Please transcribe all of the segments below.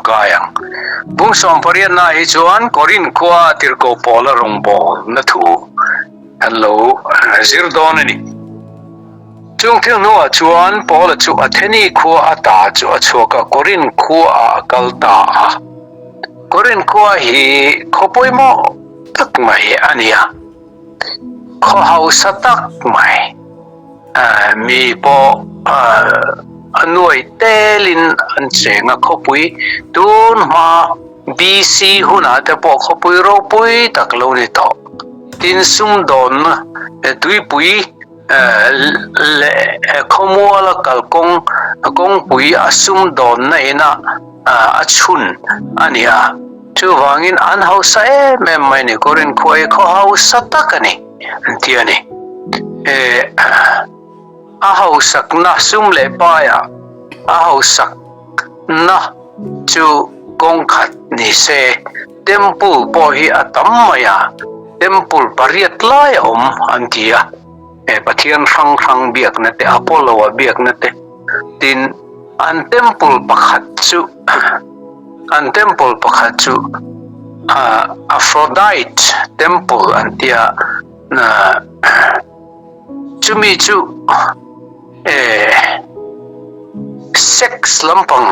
kai ang. Bung sawmpariatna hi chuan Korinth khua tirhkoh Paula rawngbawlna thu kan lo zir dawn a ni. Chung thil hnuah chuan Paula chu Atheni khua ata chu a chhuak a, Korinth khuaah a kal ta a. Korinth khua hi khaw pawimawh tak mai a ni a, khaw hausa tak mai, mi pawh a nuai telin an cheng a, khawpui tun hma BC hunah te pawh khawpui ropui tak lo ni tawh. Tin, sumdawnna tuipui leh khawmuala kalkawng kawngpui a sumdawnna ina a chhun a ni a. Chuvangin an hausa em em mai ni, Korinth khua hi khaw hausa tak a ni an ti a ni. A hausakna sum leh paiah a hausakna chu kawng khat ni se, Temple pawh hi a tam mai a, temple pariat lai a awm an ti a, he Pathian hrang hrang biakna te, Apollo-a biakna te, tin an temple pakhat chu an temple pakhat chu Aphrodite temple an ti a, chumi chu sex lampang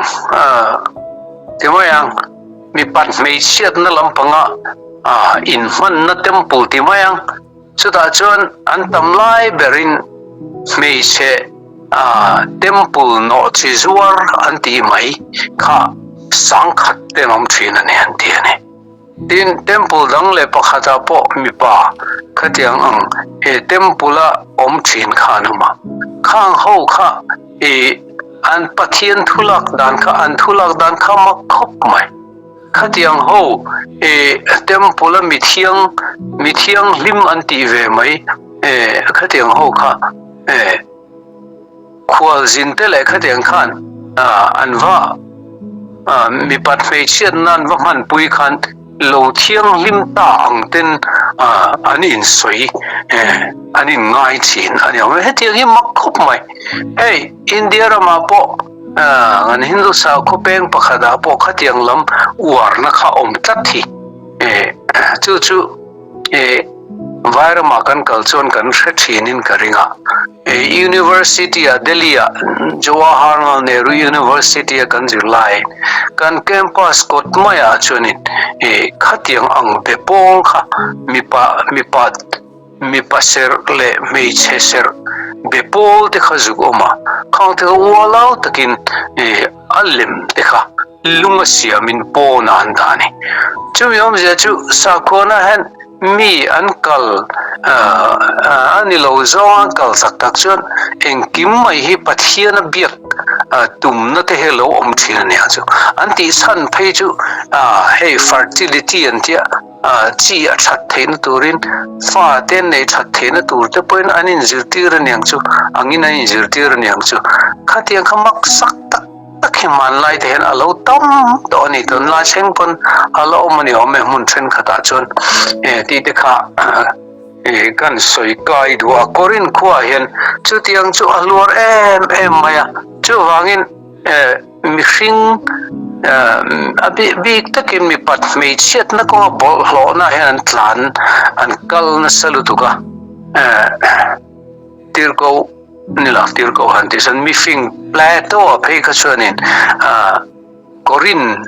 ti mai ang. Mipat hmeichhiatna lampanga inhmanna temple ti mai ang. Chutah chuan an tam lai berin hmeichhe temple nawh chi zuar an tih mai kha sangkhat te an awm thin a ni an ti a ni. Tin, temple dang leh pakhatah pawh mipa khatiang ang he temple-a awm thin kha an awm a. Khang ho kha I an Pathian thu lak dan kha an thu lak dan kha mak khawp mai. Khatiang ho i temple a mithiang mithianghlim an tih ve mai e khatiang ho kha e khualzin te leh khatiang khan an va mipat hmeichhiat nan va hmanpui khan Lo thianghlim ta ang ten an insawi an inngai thin a ni awm e. Hetiang hi mak khawp mai. Hei India ramah pawh kan Hindu sakhaw peng pakhatah pawh khatiang lam uarna kha awm tlat hi. Chu chu Vairamah kan kal chuan kan hre thinin ka ring a. University-ah Delhi-ah Jawaharlal Nehru University-a kan zir lai kan campus kawt maiah chuanin khatiang ang be pawl kha mipa mipa mipa serh leh hmeichhe serh be pawl te kha zuk awm a, khang te kha ualau takin a lem te kha lung a siamin pawnah an dah a ni. Chumi awmzia chu sakhuana hian Mi an kal a ni lo zawng an kal tak tak chuan engkim mai hi Pathian a biak tumna te hi lo awm thin a nia chu. An tih chhan phei chu hei fertility an tia chi a that theihna turin fa te an neih that theihna tur te pawhin an inzirtir a niang chu angin an inzirtir a niang chu. Khatiang kha maksak tak. Tak hi hmanlai te hian a lo tam tawh a ni, tunlai thleng pawn a la awm a ni awm e hmun thenkhatah chuan tih te kha kan sawi kai duh a, Korinth khuaah hian chutiang chu a hluar em em mai a, chuvangin mihring a bik takin mipat hmeichhiatna kawnga bawlhhlawhna hian an tlan an kal nasa lutuk a. Tirhkoh ni lo, tirhkoh han tih chuan mifing Plato a phei kha chuanin Korin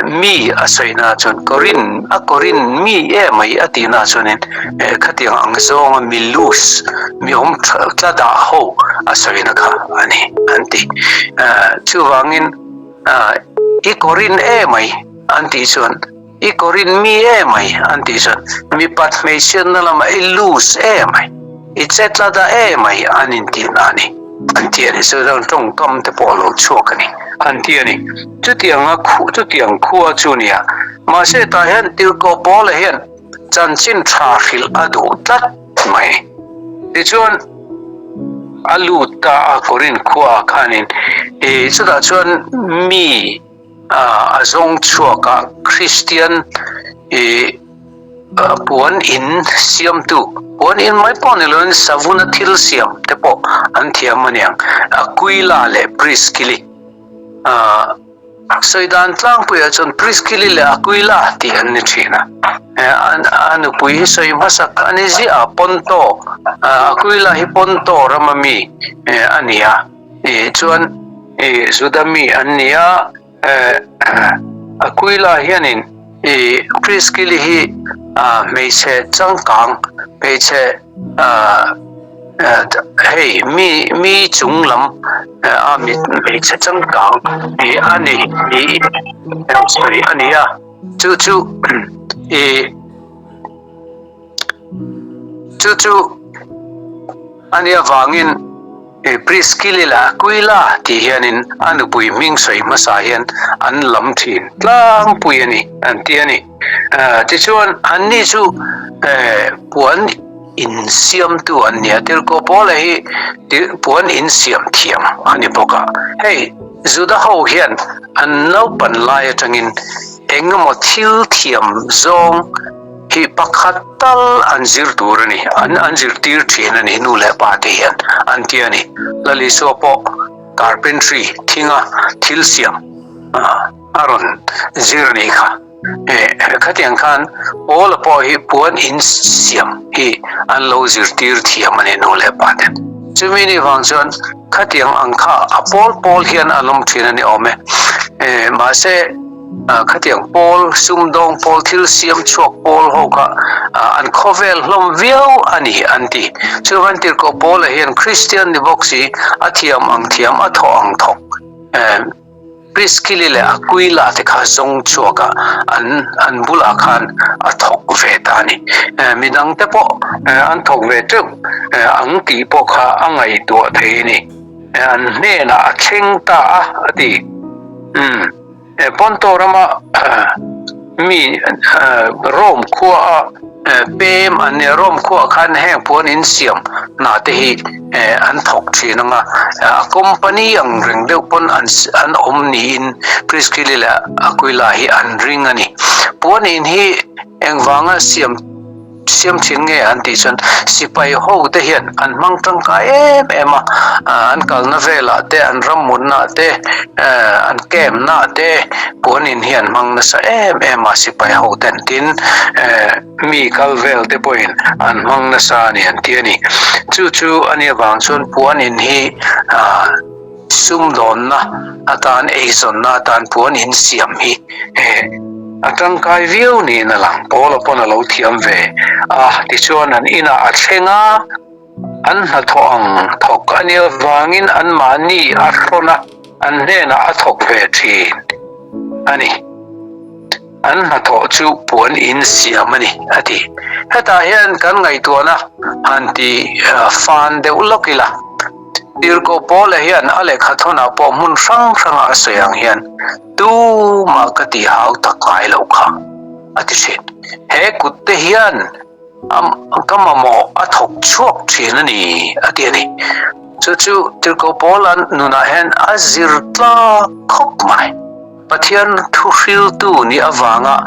mi a sawina chuan Korin a Korin mi e mai a tihna chuanin khatiang ang zawnga mi loose mi awm tla dah ho a sawina kha a ni an ti. Chuvangin i Korin e mai an tih chuan I kawrin mi e mai an tih chuan mipat hmeichhiatna lamah i loose e mai, i chetla dah e mai an intih na a ni an ti a ni. Chu chuan tawngkam te pawh a lo chhuak a ni an ti a ni. Chutianga chutiang khua chu nia. Mahse tah hian Tirhkoh Paula hian chanchin tha hrilh a duh tlat mai. Tichuan a lut ta a Korinth khuaah khanin i chutah chuan mi A zawng chhuak a, Kristian i puan in siamtu, puan in mai pawh ni loin savuna thil siam te pawh an thiam a niang, Aquila leh Priskili. Sawi dan tlangpuiah chuan Priskili leh Aquila tih an ni thin a. A nupui hi sawi hmasak a ni ziah a, Ponto, Aquila hi Ponto rama mi a ni a, chuan Juda mi an ni a, Aquila hianin Priskili hi hmeichhe changkang, hmeichhe hei mi mi chung lam a mit hmeichhe changkang a ni tiin sawi a ni a, chu chu ih chu chu a nih avangin Priskili leh Aquila tih hianin a nupui hming sawi hmasa hian an lam thin tlangpui a ni an ti a ni. Tichuan anni chu puan insiamtu an ni a, Tirhkoh Paula hi puan insiam thiam a ni bawk a. Hei Juda ho hian an naupan lai atangin engemaw thil thiam zawng hi pakhat tal an zir tur a ni, an an zirtir thin a ni nu leh pa te hian an ti a ni. Lal Isua pawh carpentry thinga thil siam a rawn zir a nih kha. Khatiang khan Paula pawh hi puan in siam hi an lo zirtir thiam a ni nu leh pa te. Chumi ni vang chuan khatiang ang kha a pawl pawl hian an awm thin a ni awm e. Mahse khatiang pawl sumdawng pawl thil siam chhuak pawl ho kha an khawvel hlawm viau a ni an ti. Chuvan Tirhkoh Paula hian Kristian ni bawk si a thiam ang thiam a thawh ang thawk. Priskili leh Aquila te kha zawng chhuak a, an an bulah khan a thawk ve ta a ni. Midang te pawh an thawk ve teuh ang tih pawh kha a ngaihtuah thei a ni. An hnenah a thleng ta a, a ti. Umm. Ponto rama mi Rome khua a pem an nia, Rome khuaah khan heng puan insiam hna te hi an thawk thin ang a, a company ang reng deuh pawn an an awm niin Priskili leh Aquila hi an ring a ni. Puan in hi engvanga siam Siam thin nge an tih chuan sipai ho te hian an hmang tangkai em em a, an kalna velah te, an rammutna te, an camp-na te puanin hi an hmang nasa em em a sipai ho ten tin mi kal vel te pawhin an hmang nasa a ni an ti a ni. Chu chu a nih avang chuan puanin hi Sumdawnna atan eizawnna atan puan insiam hi a tangkai viau niin a lang. Paula pawn a lo thiam ve a, tichuan an inah a thleng a, an hnathawh ang thawk a nih avangin anmahni a hrawn a, an hnenah a thawk ve thin a ni. An hnathawh chu puan insiam a ni, a ti. Hetah hian kan ngaihtuahna han ti fan deuh lawk ila. Tirhkoh Paula hian a lehkha thawnah pawh hmun hrang hrangah a sawi ang hian, Tumah ka tih hau tak ngai loh kha, a ti thin. He kut te hian ka mamawh a thawk chhuak thin a ni, a ti a ni. Chu chu Tirhkoh Paula nunah hian a zir tlak khawp mai. Pathian thu hriltu nih avanga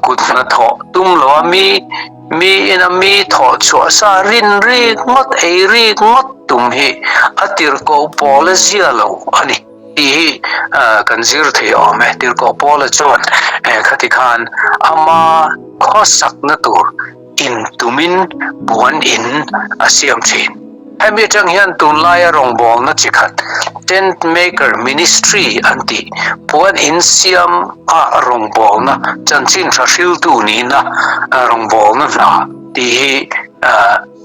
kut hnathawh tum loa mi mi ina mi thawh chhuah sa rin rik ngawt, ei rik ngawt tum hi a tirhkoh Paula zia lo a ni tih hi kan zir thei awm e. Tirhkoh Paula chuan khati khan ama khawsakna tur intumin puan in a siam thin. Hemi atang hian tunlaia rawngbawlna chi khat Tent Maker Ministry an tih puan in siam a rawngbawlna chanchin tha hriltu nihna rawngbawlna hna tih hi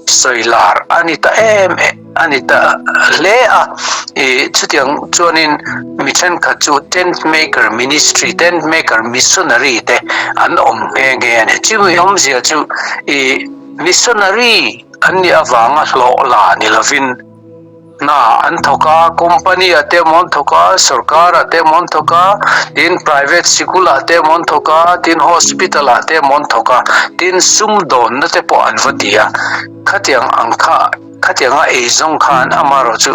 sawi lar a ni ta em a ni ta hle a. Ih chutiang chuanin mi thenkhat chu Tent Maker Ministry, Tent Maker Missionary te an awm nghe nghe a ni. Chumi awmzia chu ih Missionary an nih avanga hlawh la ni lovin hna an thawk a, company ah te emaw an thawk a, sorkar ah te emaw an thawk a, tin private sikul ah te emaw an thawk a, tin hospital ah te emaw an thawk a, tin sumdawnna te pawh an va ti a, khatiang ang kha khatianga ei zawng khan amaherawh chu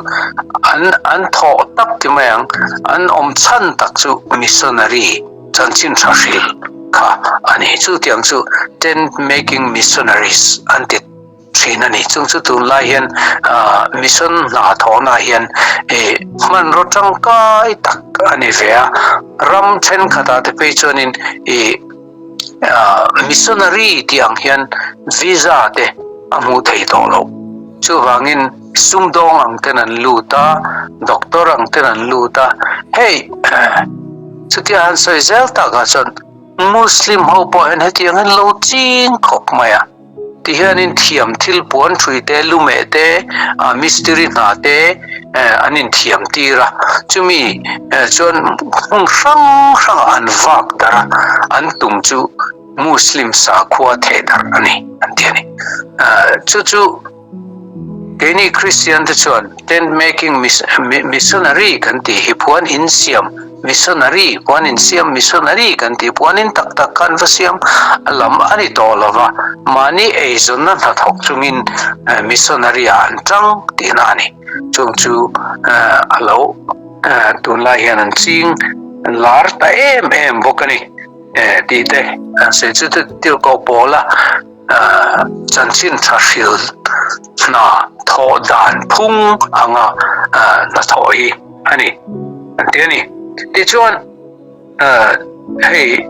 an an thawh tak ti mai ang, an awm chhan tak chu missionary chanchin tha hril kha a ni. Chutiang chu tent making missionaries an ti. Thin a ni. Chung chu tunlai hian mission hna thawhna hian hmanraw tangkai tak a ni ve a. Ram thenkhatah te phei chuanin missionary tih ang hian visa te a hmuh thei tawh loh. Chuvangin sumdawng ang ten an lut a, doctor ang ten an lut a. Hei chutia han sawi zel takah chuan Muslim ho pawh hian hetiang hian lo ching khawp mai a. Ti hianin thiam thil puan hrui te, lumeh te, mistiri hna te an inthiam tir a. Chumi chuan hmun hrang hrangah an vak darh a, an tum chu Muslim sakhua theh darh a ni an ti a ni. Chu chu keini Kristian te chuan tent making missionary kan tih hi puan insiam Missionary, puan in siam missionary kan tih puan in tak tak khan va siam lam a ni tawh lo va, mahni eizawnna hnathawk chungin missionary ah an tang tihna a ni. Chung chu a lo tunlai hian an ching lar ta em em bawk a ni tih te kan sawi chu tirhkoh pawla chanchin tha hril hna thawh dan phung anga hnathawh hi a ni an ti a ni. Tichuan hei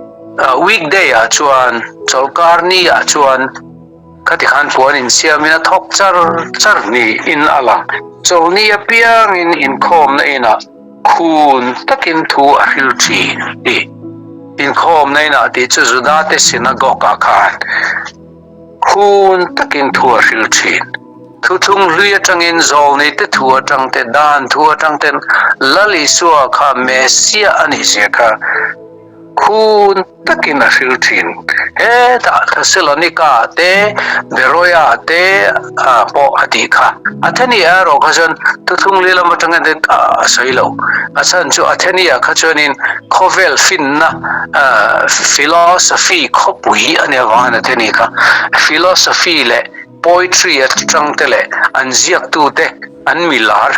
weekday ah chuan chawlhkar ni ah chuan khati khan puan insiamin a thawk char char niin a lang. Chawlhni apiangin inkhawmna inah Khun takin thu a hril thin tih inkhawmna inah tih chu Judate synagogue ah khan khun takin thu a hril thin. Thuthlung hlui atangin zawlneite thu atang te, dan thu atang ten Lal Isua kha Messiah a nih zia kha Khun takin a hril thin. Hetah Thessalonika te, Beroia te pawh a tih kha. Athenia erawh kha chuan thuthlung li lam atangin te a sawi lo. A chhan chu Athenia kha chuanin khawvel finna philosophy khawpui a nih avangin Atheni kha philosophy leh poetry atang te leh an ziaktute an milar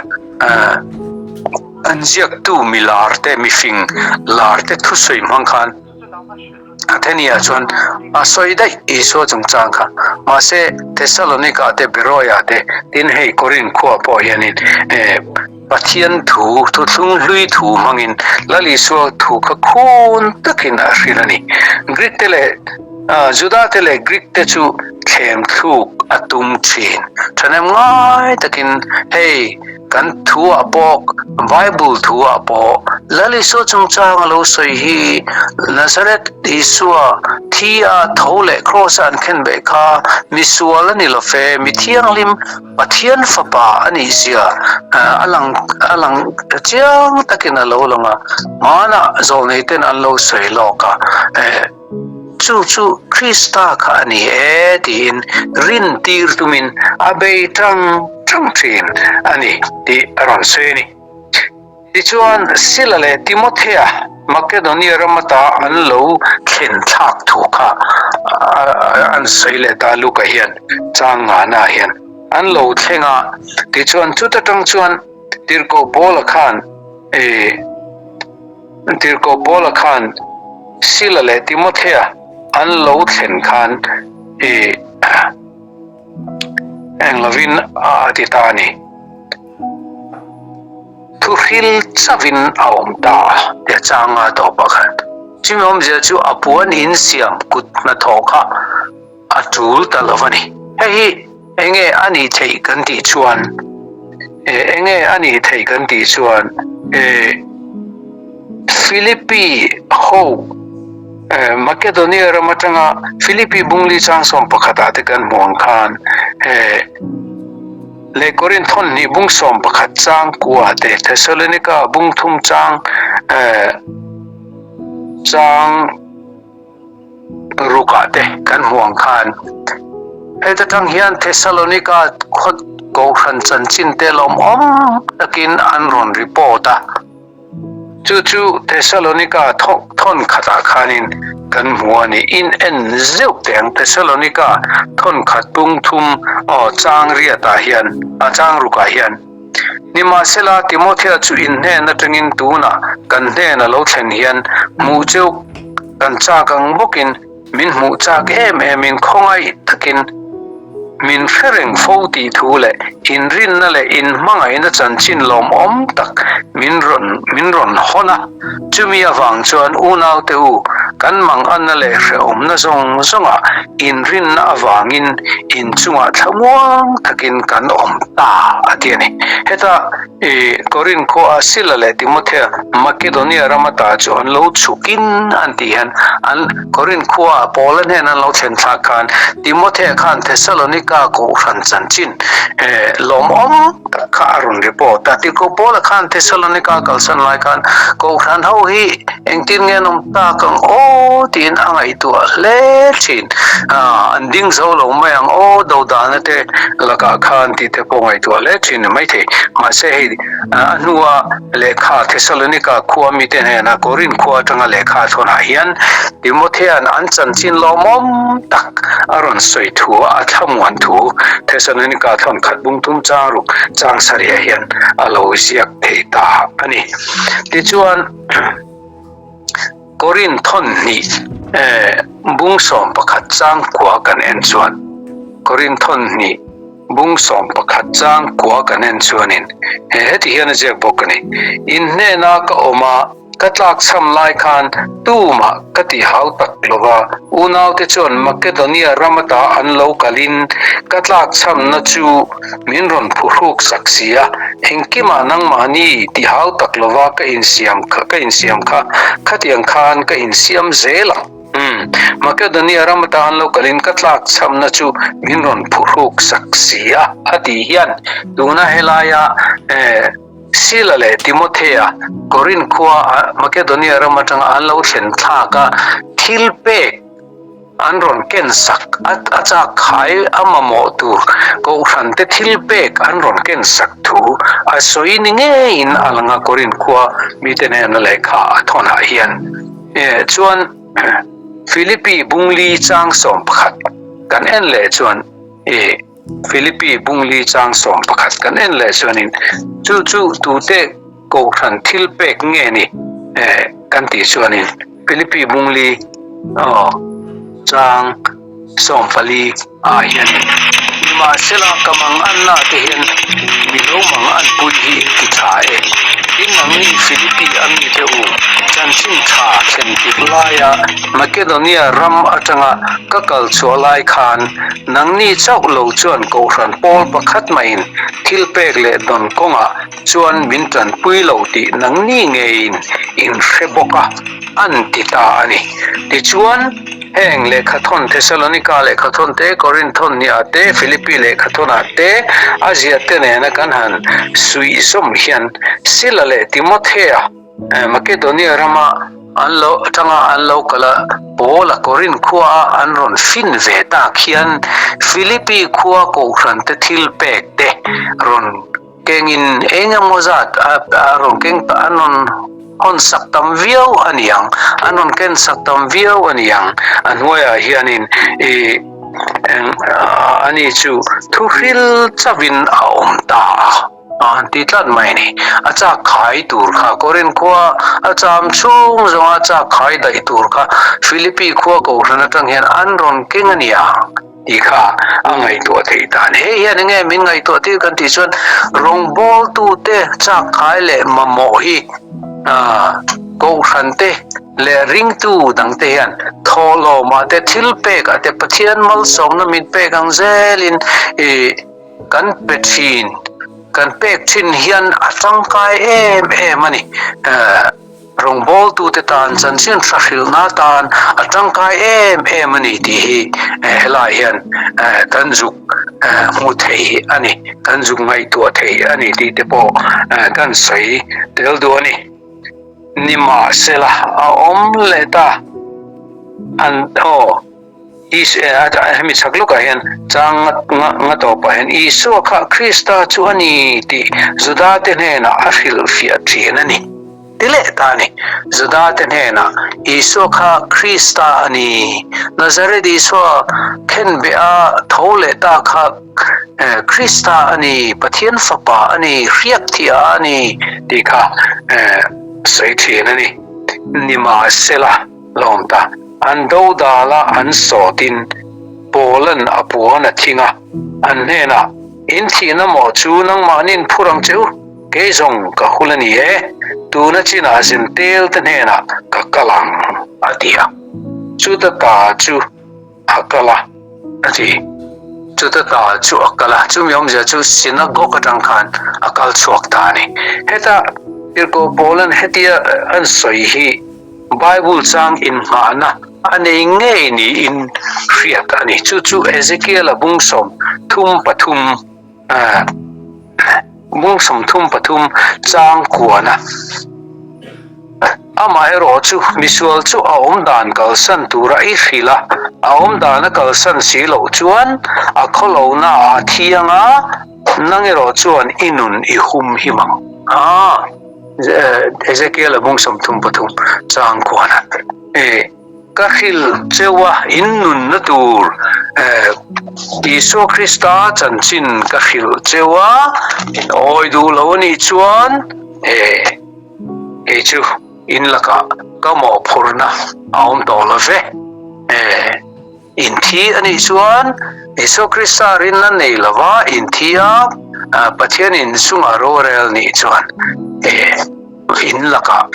An ziaktu mi lar te, mifing lar te thusawi hmang khan Athenia chuan a sawi daih Isua chungchang kha. Mahse, Thessalonika te, Beroia te, tin hei Korinth khua pawh hianin Pathian thu, thuthlung hlui thu hmangin Lal Isua thu kha khun takin a hrilh a ni. Greek te leh Juda te leh Greek te chu thlem thluk a tum thin. Thahnem ngai takin hei Kan thu ah pawh, Bible thu ah pawh, Lal Isua chungchang a lo sawi hi, Nazareth Isua thi a tho leh kraws a an khen beh kha misual a ni lo fe, mi thianghlim Pathian fapa a nih zia a lang a lang chiang takin a lo lang a, hmanah zawlnei ten an lo sawi lawk a. Chu chu Krista kha a ni e tiin rin tir tumin a bei tang tang thin a ni tih a rawn sawi a ni. Tichuan, Sila leh Timothea Makedonia ram ata an lo thlen thlak thu kha an sawi leh ta Luka hian chang ngana hian an lo thleng a. Tichuan, chuta tang chuan Tirhkoh Paula khan Tirhkoh Paula khan Sila leh Timothea an lo thlen khan i eng lovin a ti ta a ni. Thuhril chauhin a awm ta a tia changa tawpah khan. Chumi awmzia chu a puan insiam kut hnathawh kha a tul ta lo a ni. Hei hi enge a nih theih kan tih chuan, enge a nih theih kan tih chuan, Philippi ho Makedonia ram atanga Philippi bungli chang sawm pakhatah te kan hmuh ang khan leh Korinth thawn hnih bung sawm pakhat chang kua te, Thessalonika bung thum chang chang Rukah te kan hmuh ang khan heta tang hian Thessalonika khaw kohhran chanchin te lawmawm takin an rawn report a, chu chu Thessalonika thawn khatah khanin kan hmu a ni. In en zeuh teh ang Thessalonika thawn khat tung thum aw chang riatah hian a chang rukah hian. Nimahsela Timothea chu in hnen atangin tunah kan hnen a lo thlen hian hmuh cheu kan chak ang bawkin min hmuh chak em emin khawngaih takin. Min hre reng fo tih thu leh inrinna leh inhmangaihna chanchin lawmawm tak min rawn min rawn hawn a. Chumi avang chuan unaute u, kan manganna leh hrehawmna zawng zawngah inrinna avangin inchungah thlamuang takin kan awm ta, a ti a ni. Heta i Korin khua Sila leh Timothea Makedonia rama ta chu an lo chhukin an tih hian an Korin khua Paula hnen an lo thlen thlak khan Timothea khan Thessalonika kohhran chanchin lawmawm tak kha a rawn report a. Tirhkoh Paula khan Thessalonika kalsan lai khan kohhran ho hi engtin nge an awm tak ang aw tiin a ngaihtuah hle thin. An ding zo lo mai ang aw dodana te lakah khan tih te pawh ngaihtuah hle thin ni maithei. Mahse hei a hnua lehkha Thessalonika khua mite hnena Korin khua atanga lehkha thawnah hian Timothea'n an chanchin lawmawm tak a rawn sawi thu a, a thlamuan thu Thessalonika thawn khat bung tum chang ruk chang sarih hian a lo ziak thei ta a ni. Tichuan, Korin thawn hnih bung 11 chang kua kan en chuan Korin thawn hnih bung 11 chang kua kan en chuanin he heti hian a ziak bawk a ni. In hnena ka awm a, ka tlakchham lai khan tumah ka ti hau tak lo va, unaute chuan Makedonia ram ata an lo kalin ka tlakchhamna chu min rawn phuhruk sak si a, engkimah nangmahni ti hau tak lova ka insiam kha ka insiam kha khatiang khan ka insiam zel ang. Umm, Makedonia ram ata an lo kalin ka tlakchhamna chu min rawn phuhruk sak si a, a tih hian tuna helaia eh Sila leh Timothea Korinth khua Makedonia ram atanga an lo thlen thlak a, thil pek an rawn ken sak a, a chak khai a mamawh tur kohhran te thil pek an rawn ken sak thu a sawi ni ngeiin a lang a, Korinth khua mite hnena lehkha a thawnah hian chuan Philippi bungli chang 11 kan en leh chuan i Philippi bungli chang 11 kan en leh chuanin chu chu tute kohhran thil pek nge ni kan tih chuanin Philippi bungli aw chang 14 ah hianin nimahsela ka mang anna te hian milo mang an pui hi in ti tha e tin nangni Philippi a mite u chanchin tha thlen tirh laia Makedonia ram atanga ka kal chhuah lai khan Nangni chauh lo chuan Kohhran pawl pakhat maiin thil pek leh dawn kawngah chuan min tanpui lo tih nangni ngeiin in hre bawk a, an ti ta a ni. Tichuan, heng lehkhathawn Thessalonika lehkhathawn te, Korinthawn niah te, Philippi lehkhathawnah te a ziahte nena kan han suihzawm hian Sila leh Timothea, Makedonia rama an lo atanga an lo kal a, Paula Korinth khua a an rawn fin ve tak hian Philippi khua kohhran te thil pek te rawn kengin eng emaw zat a rawn keng ta an rawn hawn sak tam viau a ni ang, an rawn ken sak tam viau a ni ang. A hnuaiah hianin i eng ani chu thuhril chauhin a awm ta a. An ti tlat mai a ni. A chak khai tur kha Korinth khua a cham chhung zawnga chak khai daih tur kha Philippi khua kohhran atang hian an rawn keng a nia tih kha a ngaihtuah theih dan. Hei hian enge min ngaihtuah tir kan tih chuan rawngbawltute chak khai leh mamawh hi kohhran te leh ringtu dangte hian thawhlawmah te thil pekah te Pathian malsawmna min pek ang zelin ih Kan pe thin, kan pek thin hian a tangkai em em a ni. Rawngbawltute tan chanchin hra hrilhna tan a tangkai em em a ni tih hi helai hian kan zuk hmu thei a ni, kan zuk ngaihtuah thei a ni tih te pawh kan sawi tel duh a ni. Nimahsela a awm leh ta an aw. Hemi chhak lawkah hian chang nga tawpah hian Isua kha Krista chu a ni tih Judate hnenah a hrilhfiah thin a ni ti leh ta a ni. Judate hnenah Isua kha Krista a ni, Nazareth Isua khenbeh a tho leh ta kha Krista a ni, Pathian Fapa a ni, hriakthiah a ni tih kha sawi thin a ni. Nimahsela. Lawm ta. An dodal a an sawtin. Paula'n a puan a thing a, an hnenah, In thihna maw chu nangmahni'n phur ang che u, kei zawng ka hul a ni e, tuna chinah Zentel te hnenah ka kal ang, a ti a. Chuta ta chu a kal a, a ti. Chuta ta chu a kal a, chumi awmzia chu synagogue atang khan a kal chhuak ta a ni. Heta Tirhkoh Paula'n hetia an sawi hi Bible chang inngahna a nei ngei niin hriat a ni. Chu chu Ezekiel-a bung 33, bung 33 chang kuana Amaherawh chu misual chu a awm dan kalsan tura i hrilh a, a awm dan a kalsan si loh chuan a khawlohna ah a thiang a, nang erawh chuan i nun i hum him ang. Ezekiel-a bung 33 chang kuana Ka hrilh cheu a, in nunna tur Isua Krista chanchin ka hrilh cheu a, in awi duh lo a nih chuan kei chu in lakah ka mawhphurhna a awm tawh lo ve. In thi a nih chuan Isua Krista rinna nei lova in thi a, Pathian in chungah rorel nih chuan in lakah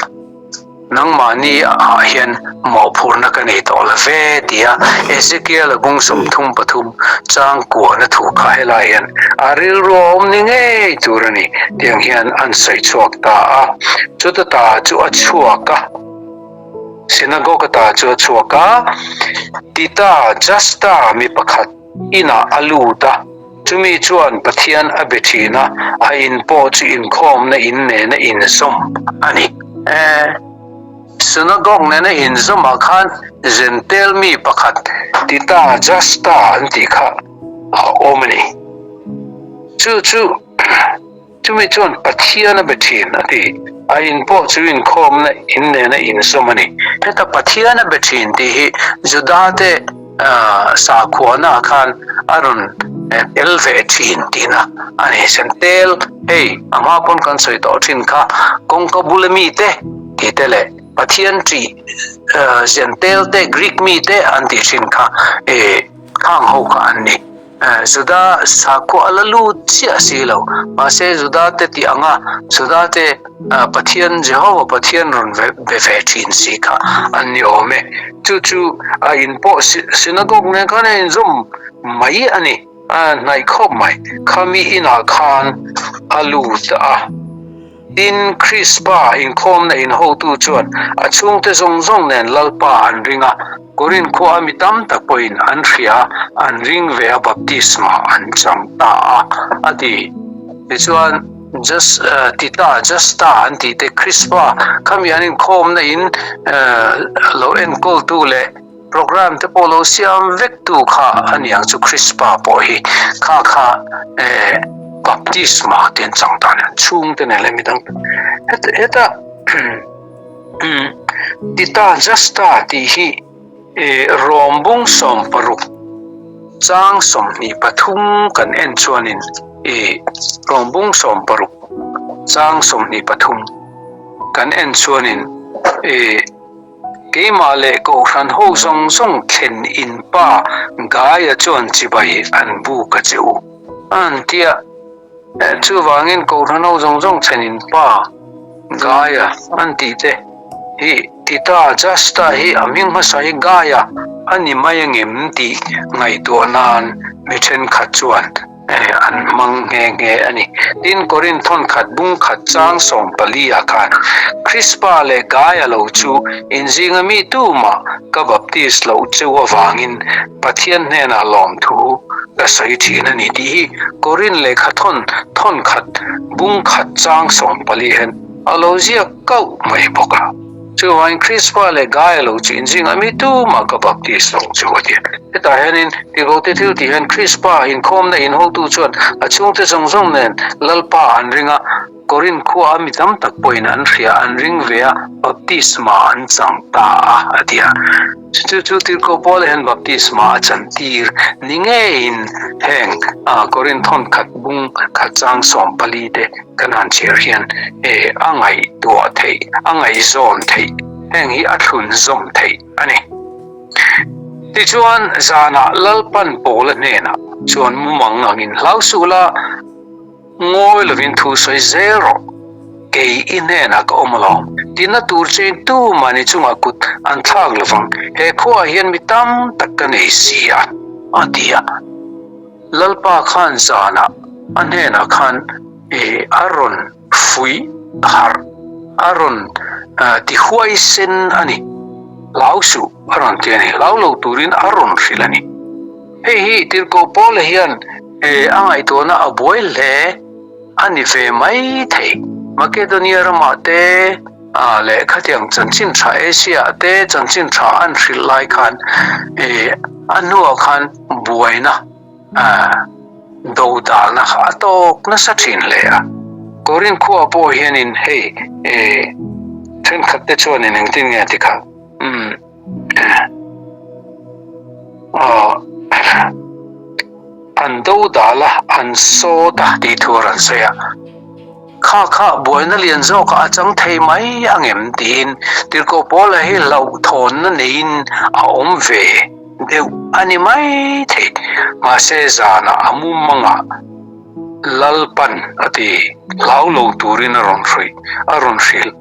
Nangmahni ah hian mawhphurhna ka nei tawh lo ve tia Ezekiel-a bung 33 chang kuahna thu kha helai hian a rilru a awm ni ngei tur a ni tiang hian an sawi chhuak ta a. Chuta ta chu a chhuak a, Synagogue ta chu a chhuak a, Tita, Justa mi pakhat inah a lut a, chumi chuan Pathian a be thin a, a in pawh chu inkhawmna in nena inzawm a ni. E, synagogue nena inzawmah khan Jentail mi pakhat Tita Justa an tih kha a awm a ni. Chu chu. Chumi chuan Pathian a be thin a ti. A in pawh chu inkhawmna in nena inzawm a ni. Heta Pathian a be thin tih hi Judate sakhuana khan a rawn tel ve thin tihna a ni. Sentel, hei a hma pawn kan sawi tawh thin kha, kawngka bula mite tih te leh Pathian ṭih Zentel te, Greek mite an tih thin kha khang ho kha an ni. Juda sakhua a la lut chiah si lo. Mahse, Juda te tih anga Juda te Pathian, Jehova Pathian rawn be ve thin si kha an ni awm e. Chu chu a in pawh synagogue nen khan a inzawm mai a ni. A hnaih khawp mai. Khami inah khan a lut a. Tin, Krispa inkhawmna inhotu chuan a chhungte zawng zawng nen Lalpa an ring a, Korinth khua a mi tam tak pawhin an hria a, an ring ve a, baptisma an chang ta a, a ti. Tichuan, Just, Tita, Justa an tih te, Krispa khami an inkhawmna in lo enkawltu leh Programme te pawh lo siam vek tu kha a niang chu Krispa pawh hi kha kha eh baptisma te an chang ta nen chhung te nen leh midang heta heta Tita Justa tih hi eh Rom bung 60 chang 23 kan en chuanin eh Rom bung 60 chang 23 kan en chuanin eh Keimah leh Kohhran ho zawng zawng thlen in pa Gaia chuan chibai an buk a che u. An ti a, chuvangin Kohhran ho zawng zawng thlen in pa Gaia an tih te hi Tita Justa hi a hming hmasa hi Gaia a ni mai angem tih ngaihtuah nan mi thenkhat chuan An hmang nghe nghe a ni. Tin, Korinth thawn khat bung khat chang 14 ah khan, Krispa leh Gaia lo chu inzinga mi tumah ka baptis loh cheu avangin Pathian hnenah lawmthu ka sawi thin a ni tih hi Korinth lehkha thawn thawn khat bung khat chang 14 hian a lo ziak kauh mai bawk a. Chuvangin Krispa leh Gaia lo chu inzinga mi tumah ka baptis loh cheu a ti. Hetah hianin Tigote thil tih hian Krispa inkhawmna inhotu chuan a chhungte zawng zawng nen Lalpa an ring a, Korinth khua a mi tam tak pawhin an hria, an ring ve a, baptisma an chang ta a, a ti a. Chu chu Tirhkoh Paula hian baptisma a chantir ni ngeiin heng Korinth thawn khat bung khat chang 14 te kan han chhiar hian a ngaihtuah theih, a ngaihzawn theih, heng hi a thlunzawm theih a ni. Tichuan, zanah Lalpan Paula hnenah chuan mumang angin hlau suh la, ngawi lovin thu sawi zel rawh, kei i hnenah ka awm alawm, tina tur chein tu mahni chungah kut an thlak lovang, he khuaah hian mi tam tak ka nei si a, a ti a. Lalpa khan zanah a hnenah khan a rawn fuih harh, a rawn ti huaisen a ni. Hlau suh a rawn ti a ni. Hlau lo turin a rawn hrilh a ni. Hei hi Tirhkoh Paula hian a ngaihtuahna a buai hle a ni ve mai thei. Makedonia ramah te leh khatiang chanchin tha Asia ah te chanchin tha an hrilh lai khan a hnuah khan buaina do dalna kha a tawk nasa thin hle a. Korinth khua pawh hianin hei thenkhat te chuanin engtin nge ti kha umm an do dal a an sawt a tih thu a rawn sawi a. Kha kha buaina lian zawkah a chang thei mai angem tiin Tirhkoh Paula hi hlauhthawnna neiin a awm ve deuh a ni mai thei. Mahse zanah a mumangah Lalpan a ti hlau lo turin a rawn hruih, a rawn hrilh.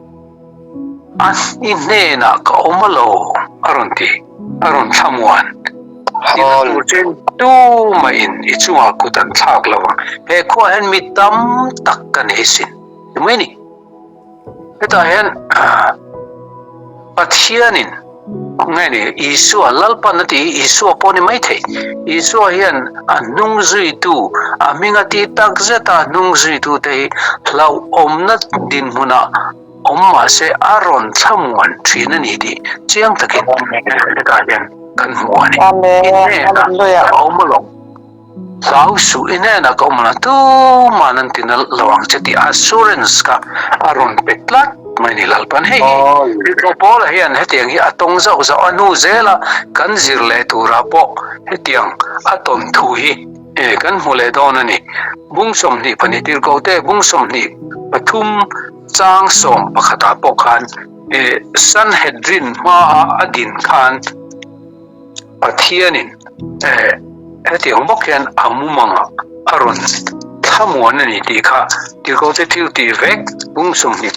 A i hnenah ka awm alo a rawn ti, a rawn thlamuan. Tina tur chen tumahin i chungah kut an thlak lo ang. He khuaah hian mi tam tak ka nei sin. Ti mai ni. Hetah hian Pathianin nge ni Isua Lalpan a ti hi Isua pawh ni mai thei. Isua hian a hnung zuitu, a hminga tih tak zeta hnung zuitute hi hlauhawmna dinhmunah awm mahse a rawn thlamuan thin a ni tih chiang takin hetah hian kan hmu a ni. I hnenah ka awm alawm. Hlau suh, i hnenah ka awm alawm. Tuman an ti nalh lo ang che tih assurance kha a rawn pe tlat mai a ni Lalpan. Hei hi Tirhkoh Paula hian hetiang hi a tawng zauh zauh a hnu zela kan zir leh turah pawh hetiang a tawn thu hi kan hmu leh dawn a ni. Bung 22 Tirhkoh te bung 23 Chang 11 ah pawh khan Sanhedrin hmaah a din khan Pathianin hetiang bawk hian a mumangah a rawn thlamuan a ni tih kha Tirhkohte thil tih vek bung 23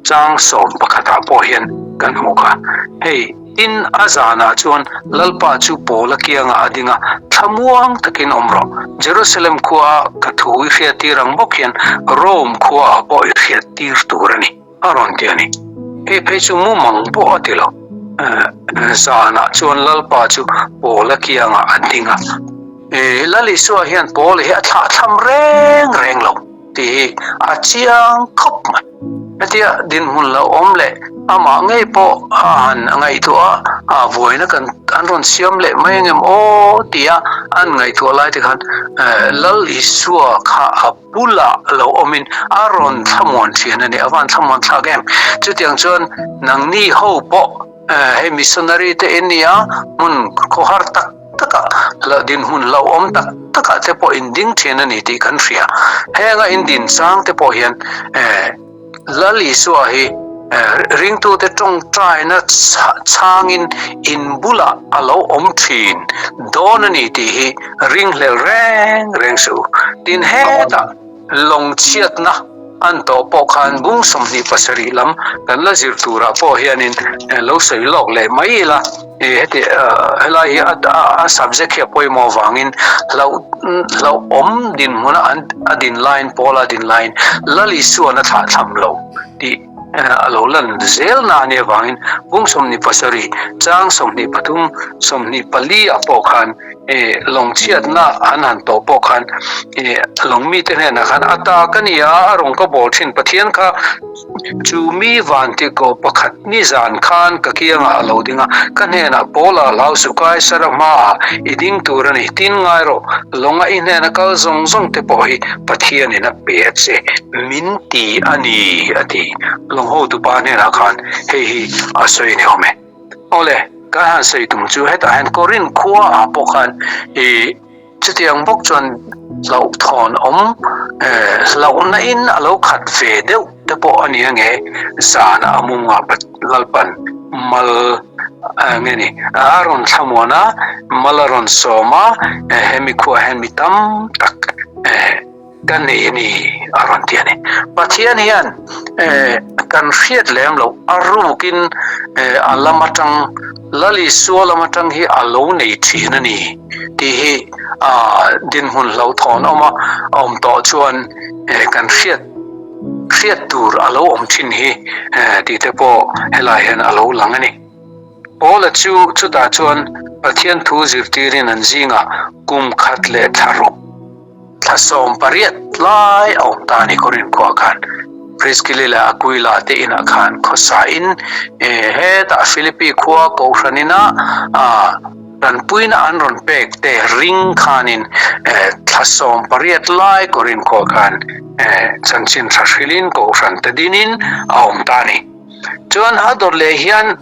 chang 11 ah pawh hian kan hmuh kha. Hei Tin, a zanah chuan Lalpa chu Paula kiangah a ding a, Thlamuang takin awm rawh. Jerusalem khuaah ka thu i hriattir ang bawk hian Rome khuaah pawh i hriattir tur a ni, a rawn ti a ni. Hei phei chu mumang pawh a ti lo. Zanah chuan Lalpa chu Paula kiangah a ding a. Lal Isua hian Paula hi a thlahthlam reng reng lo. Tih hi a chiang khawp mai. Hetia dinhmun lo awm leh amah ngei pawh a han ngaihtuah a, a vuaina kan an rawn siam leh mai angem aw tia an ngaihtuah lai te khan Lal Isua kha a bulah lo awmin a rawn thlamuan thian a ni, a van thlamuan thlak em. Chutiang chuan nangni ho pawh hei missionary te in nia hmun khawhar tak taka la dinhmun hlauhawm tak takah te pawh in ding thin a ni tih kan hria. Henga in din chang te pawh hian Lal Isua hi ringtute tawngtaina chhangin in bulah a lo awm thin dawn a ni tih hi ringhlel reng reng suh u. Tin hetah lawng chhiatna an tawh pawh khan bung 27 lam kan la zir turah pawh hianin lo sawi lawk leh mai ila. Heti helai hi a subject hi a pawimawh avangin hlauh hlauhawm dinhmuna an a din laiin Paula a din laiin Lal Isuan a thlahthlam lo tih a lo lan zel na a nih avangin bung 27 chang 23 24 ah pawh khan lawng chhiatna an han tawh pawh khan lawng mite hnenah khan a ta ka ni a a rawn ka bawl thin Pathian kha Chu mi vantirhkoh pakhat nizan khan ka kiangah a lo ding a, ka hnenah Paula hlau suh Kaisara hmaah i ding tur a ni, tin ngai rawh, lawnga i hnena kal zawng zawng te pawh hi Pathianin a pe a che, min ti a ni, a ti. Lawng hotupa hnenah khan hei hi a sawi ni awm e. Awle, kan han sawi tum chu hetah hian Korinth khuaah pawh khan i. Chutiang bawk chuan hlauhthawn awm hlauhna in a lo khat ve deuh te pawh a ni ange, zan a mum ngah Lalpan Mal nge ni a rawn thlamuan a, mal a rawn sawm a, hemi khuaah hian mi tam tak ka nei a ni a rawn ti a ni. Pathian hian kan hriat lem loh a rukin a lam atang Lal Isua lam atang hi a lo nei thin a ni tih hi dinhmun hlauhthawn awm a awm tawh chuan kan hriat Hriat tur a lo awm thin hi tih te pawh helai hian a lo lang a ni. Paula chu chutah chuan Pathian thu zirtirin an zingah kum khat leh thla ruk, thla 18 lai a awm ta a ni Korinth khuaah khan. Priskili leh Aquila te inah khan khawsain hetah Philippi khua Kohhran inah Tanpuina an rawn pek te ring khanin thla 18 lai Korinth khua khan chanchin tha hrilhin Kohhran te dinin a awm ta a ni. Chuan a dawt leh hian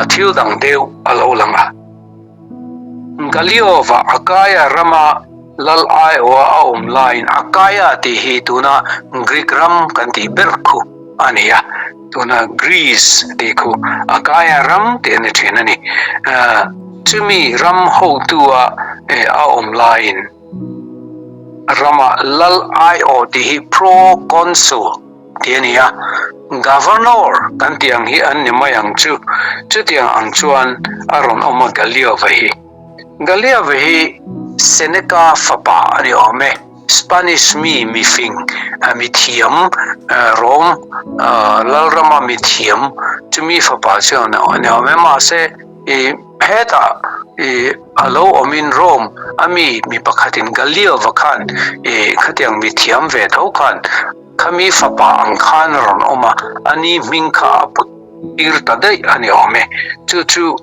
thil dang deuh a lo lang a. Galiova Akaia rama lal aiawha a awm laiin Akaia tih hi tuna Greek ram kan tih ber khu a ni a. Tuna Greece tih khu Akaia ram tih a ni thin a ni. Chumi ram hotua a awm laiin rama lal aiawh tih hi pro-consul tih a ni a, governor kan tih ang hi an ni mai ang chu. Chutiang ang chuan a rawn awm a Galiova hi. Galiova hi Seneca fapa a ni awm e. Spanish mi mifing, mithiam, Rome lalrama mithiam chumi fapa chu a ni awm e. Mahse, hetah a lo awmin Rome a mi mi pakhatin Galileo-va khan khatiang mithiam ve tho khan khami fapa ang khan a rawn awm a, a ni hming kha a put tir ta daih a ni awm e. Chu chu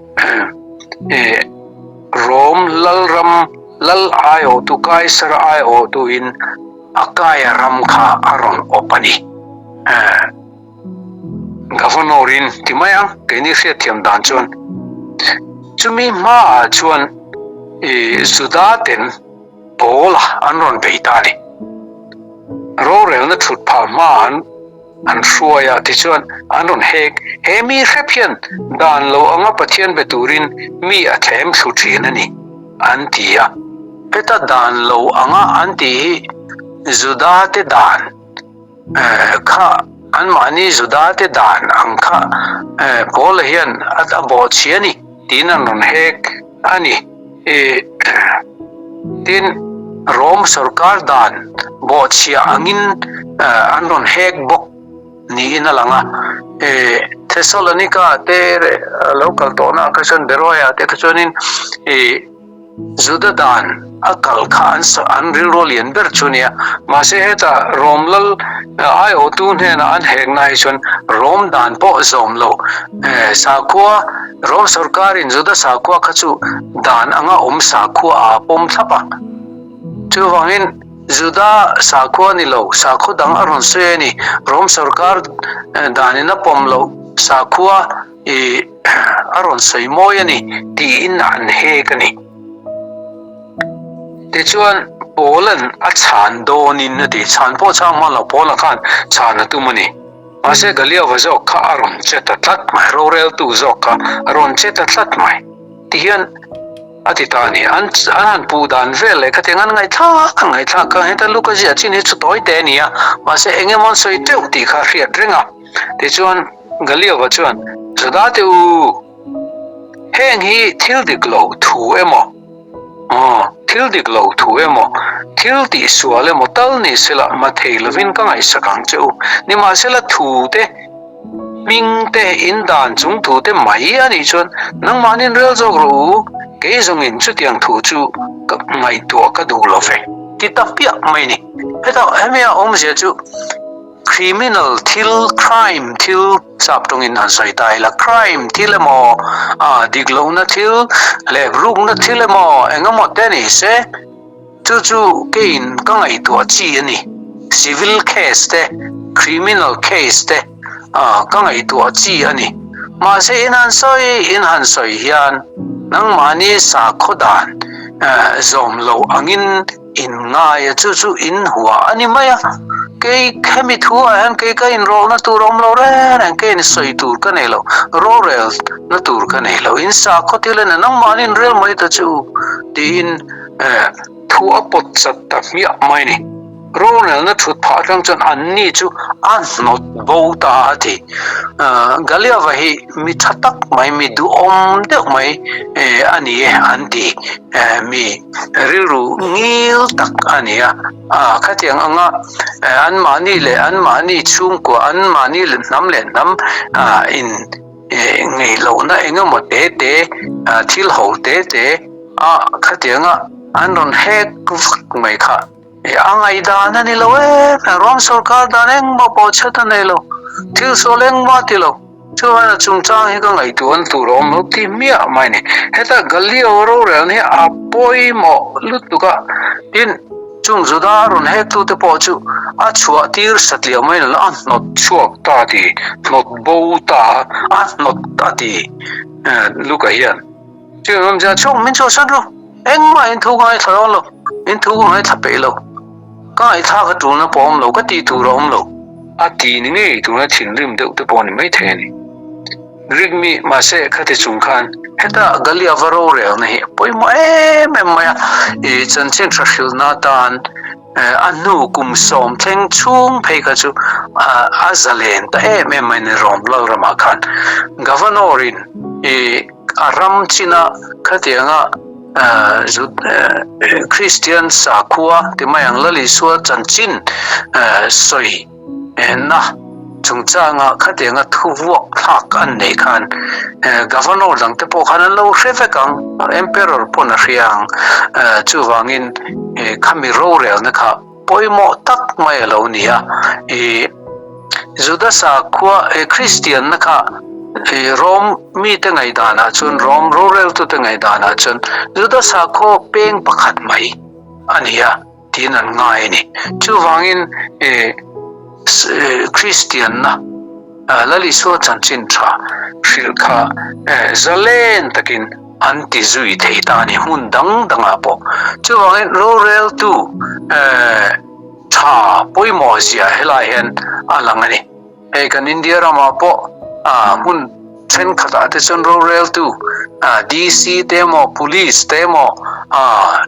Rome lalram Lal aiawhtu Kaisar aiawhtuin Akaia ram kha a rawn awp a ni. Governor-in ti mai ang, keini hriatthiam dan chuan. Chumi hmaah chuan Juda ten Paula an rawn bei ta a ni. Rorelna thut phah hmaah an. An hruai a, tichuan an rawn hek. He mi hrep hian dan lo anga Pathian be turin mi a thlem thlu thin a ni, an ti a. Heta dan lo anga an tih hi Judate dan kha, anmahni Judate dan ang kha Paula hian a bawhchhi a ni tiin an rawn hek a ni. Tin, Rom sorkar dan bawhchhiah angin an rawn hek bawk niin a lang a. Thessalonica te lo kal tawhna kha chuan Beroia te kha chuanin Juda dan a kal kha an an rilru lian ber chu nia. Mahse heta Rom lal aiawhtu hnenah an hekna hi chuan Rom dan pawh zawm lo sakhua Rom sorkarin Juda sakhua kha chu dan anga awm sakhua a pawm thlap a. Chuvangin Juda sakhua ni lo, sakhaw dang a rawn sawi a ni. Rom sorkar danin a pawm loh sakhua i a rawn sawi mawi a ni tiin an hek a ni. Tichuan Paula'n a chhan dawnin a ti. Chhan pawh chhang hman lo, Paula khan chhan a tum a ni. Mahse Galiova zawk kha a rawn che ta tlat mai, roreltu zawk kha a rawn che ta tlat mai tihian a ti ta a ni. An an han puh dan vel leh khatiang an ngaihthlak an ngaihthlak kha heta Luka ziah chin hi chu tawi te a ni a, mahse eng emaw an sawi teuh tih kha a hriat reng a. Tichuan Galiova chuan, Juda te u, heng hi thil dik lo thu emaw? Aw, thil dik lo thu emaw, thil tih sual emaw tal ni sela ma thei lovin ka ngaihsak ang che u. Nimahsela thu te, hming te, in dan chung thu te mai a nih chuan nangmahnin rel zawk rawh u, kei zawngin chutiang thu chu ka ngaihtuah ka duh lo ve. Ti ta piah mai ni. Heta hemi a awmzia chu Criminal thil, crime thil, sap tawngin han sawi ta ila, crime thil emaw, ah dik lohna thil, hlep rukna thil emaw eng emaw te ni se, chu chu keiin ka ngaihtuah chi a ni. Civil case te, criminal case te ah ka ngaihtuah chi a ni. Mahse in han sawi in han sawi hian nangmahni sakhaw dan zawm loh angin In ngai a chu chu in hua a ni mai a. Kei hemi thu ah hian kei ka inrawlna tur a awm lo reng reng, kei in sawi tur ka nei lo, rorel na tur ka nei lo, in sakhaw thil a ni, nangmahni in rel mai ta che u tiin thu a pawt chat ta hmiah mai a ni. Rorelna thut phah atang chuan anni chu a hnawt bo ta a ti. Galiava hi mi tha tak mai, mi duhawm deuh mai a ni e an ti. Mi rilru ngil tak a ni a. Khatiang anga anmahni leh anmahni chhungkua, anmahni leh hnam leh hnam in ngeihlohna engemaw te te, thil ho te te a khatianga an rawn hek vak mai kha. A ngaihdan a ni lo em em, ram sorkar dan engmah pawh chhet a nei lo, thil sual engmah a ti lo. Chuan a chungchang hi ka ngaihtuah tur a awm lo ti hmiah mai a ni. Heta Galileo rorel hi a pawimawh lutuk a, tin, chung Juda a rawn hektute pawh chu a chhuah tir satliah mai lo, a hnawt chhuak ta ti, hnawt bo ta, a hnawt a ti Luka hian. Chuan awmzia chhung min chhuahsan ru, engmah in thu ka ngaithla dawn lo, in thu ka ngaithla peih lo, ka ngaihthlak a tulna pawh a awm lo, ka tih tur a awm lo. A ti ni ngei tuna thinrim deuh te pawh a ni maithei a ni. Greek mi mahse khati chung khan heta Galia va rorelna hi a pawimawh em em mai a, i chanchin tha hrilhna atan a hnu kum sawm thleng chhung phei kha chu a zalen ta em em mai a ni Rom Lalramah khan. Governor in i A ram china khatianga Kristian sakhua ti mai ang Lal Isua chanchin sawi na chungchanga khatianga thu vuak thlak an neih khan Governor dang te pawh khan an lo hre vek ang, Emperor pawn a hria ang. Chuvangin khami rorelna kha pawimawh tak mai a lo ni a. Juda sakhua Kristianna kha Rom mite ngaihdanah chuan, Rom roreltute ngaihdanah chuan Juda sakhaw peng pakhat mai a ni a tiin an ngai a ni. Chuvangin Kristianna Lal Isua chanchin tha hrilh kha zalen takin an ti zui thei ta a ni hmun dang dangah pawh. Chuvangin roreltu tha pawimawh zia helai hian a lang a ni. Hei kan India ramah pawh hmun thenkhatah te chuan roreltu DC te emaw Police te emaw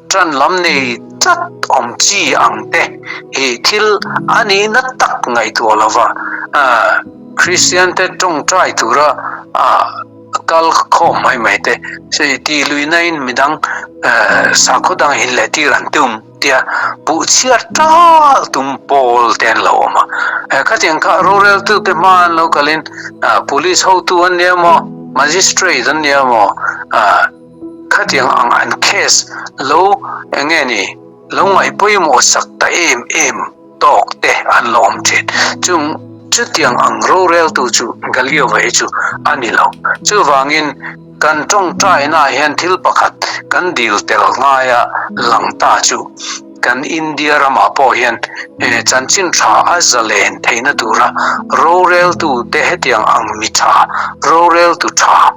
tan lam nei tlat awm chi ang te hi thil a nihna tak ngaihtuah lova Kristian te tawngtai tura kal khawm mai mai te tih luihna in midang sakhaw dang in leh tir an tum. Tia puh chhiat tal tum pawl te an lo awm a. Khatiang kha roreltu te hma an lo kalin police hotu an nia maw, magistrate an nia maw, khatiang ang an case lo eng nge ni lo ngaih pawimawh sak ta em em tawk te an lo awm thin. Chung chutiang ang roreltu chu Galiova hi chu a ni lo. Chuvangin Kan tawngtainaah hian thil pakhat kan dil tel ngaia lang ta chu kan India ramah pawh hian chanchin tha a zalen theihna tura roreltute hetiang ang mi tha, roreltu tha,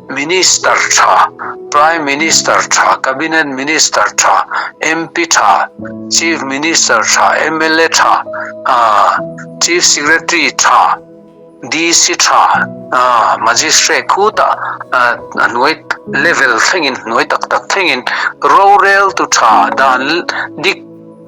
Minister tha, Prime Minister tha, Cabinet Minister tha, MP tha, Chief Minister tha, mla tha, Chief Secretary tha, DC tha Magistrate khutah a hnuai level thlengin hnuai tak tak thlengin rorel tu tha dan dik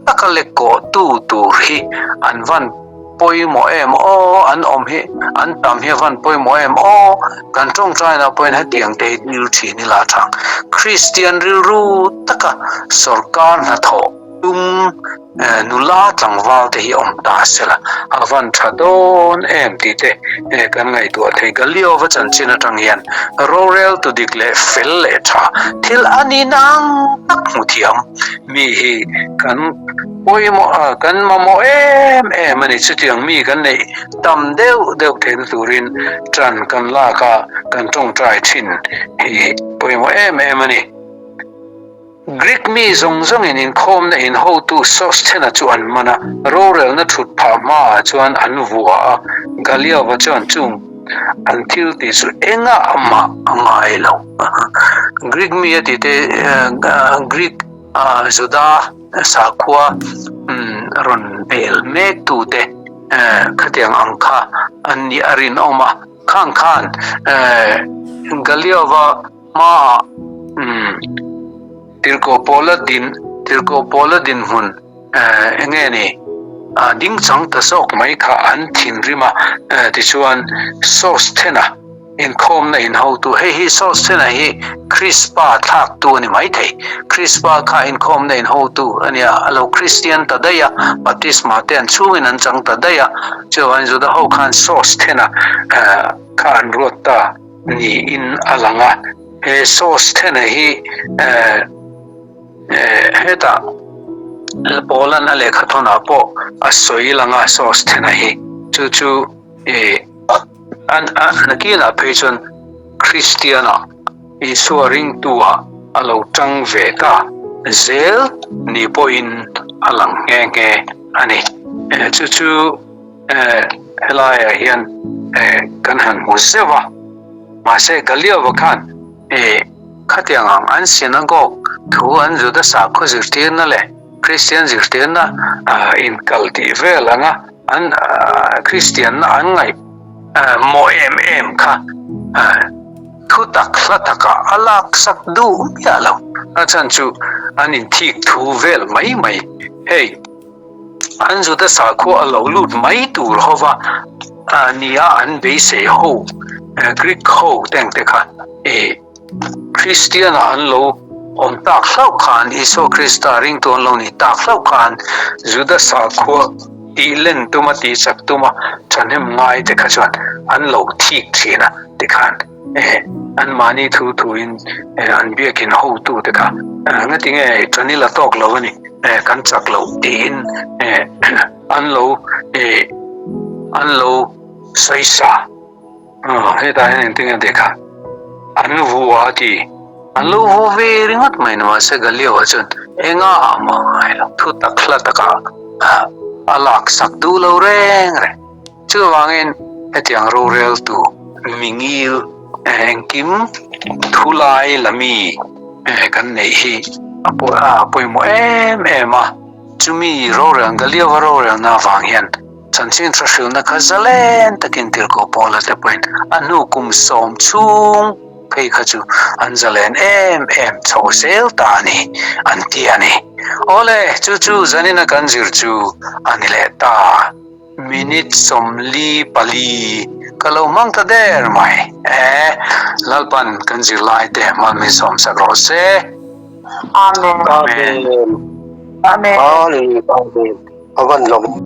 taka lek kawh tu tur hi an van pawimawh em aw an awm hi an tam hi a van pawimawh em aw kan tawngtaina pawhin hetiang te hi dil thin ila thang Kristian rilru taka sorkar hnathawh tum Nula tlangval te hi awm ta sela, a van tha dawn em tih te kan ngaihtuah thei. Galiova chanchin atang hian rorel tu dik leh fel leh tha thil a ni nang tak hmu thiam mi hi kan pawimawh kan mamawh em em a ni. Chutiang mi kan neih tam deuh deuh theihna turin tan kan lak a, kan tawngtai thin hi pawimawh em em a ni. Greek mi zawng zawngin inkhawmna in hotu Sosthena chu an man a, rorelna thut phah hmaah chuan an vua a, Galiova chuan chung an thil tih chu engah mah a ngai lo. Greek mi a tih te, Greek Juda sakhua. rawn bel mek tute khatiang ang kha an nih a rinawm a. Khang khan Galiova hmaah Tirhkoh Paula din Tirhkoh Paula dinhmun eng nge ni ding chang ta zawk mai kha an thinrim a, tichuan Sosthena inkhawmna inhotu hei hi Sosthena hi Krispa thlaktu a ni maithei, Krispa kha inkhawmna inhotu a nia, a lo Kristian ta daih a, baptisma te an chhungin an chang ta daih a, chuan Juda ho khan Sosthena kha an ruat ta niin a lang a, he Sosthena hi Hetah Paula'n a lehkha thawnah pawh a sawi lang a Sosthena hi chu chu an nakinah phei chuan Kristiana Isua ringtua a lo tang ve ta zel ni pawhin a lang nghe nghe a ni. Chu chu helaiah hian kan han hmu zeuh a, mahse Galiova khan Khatiang ang an synagogue thu an Juda sakhaw zirtirna leh Kristian zirtirna inkal tih vel anga an Kristianna an ngaih maw em em kha thu tak hla takah a laksak duh miah lo. A chhan chu an inthik thu vel mai mai. Hei an Juda sakhua a lo lut mai tur hova nia an beisei ho Greek ho teng te kha Kristian ah an lo awm tak hlauh khan Isua Krista ringtu an lo ni tak hlauh khan Juda sakhua tih len tuma tih chak tuma thahnem ngai te kha chuan an lo thik thin a tikhan an mahni thu thu in an biakin hotu te kha ngatinge tanil a tawk lo a ni. Kan chak loh tiin an lo an lo sawi sa hetah hian engtin nge tih kha an vu a ti an lo vu ve ringawt mai ni mahse Galio ah chuan enga mah ngai lo thu tak hla takah a lak sak duh lo reng reng chuvangin hetiang roreltu mingil engkim thu lai la mi kan neih hi a pawimawh em em a, chumi rorel Galiova rorelna avang hian chanchin tha hrilhna kha zalen takin Tirhkoh Paula te pawhin a hnu kum sawm chhung phei kha chu an zalen em em chho zel ta a ni an ti a ni. Awle, chu chu zanina kan zir chu a ni leh ta. Minute 44 ka lo hmang ta der mai e, Lalpan kan zirlai te hmalmin sawmsak rawh se. Amen. Amen. Amen. Amen. Amen. A van lawm.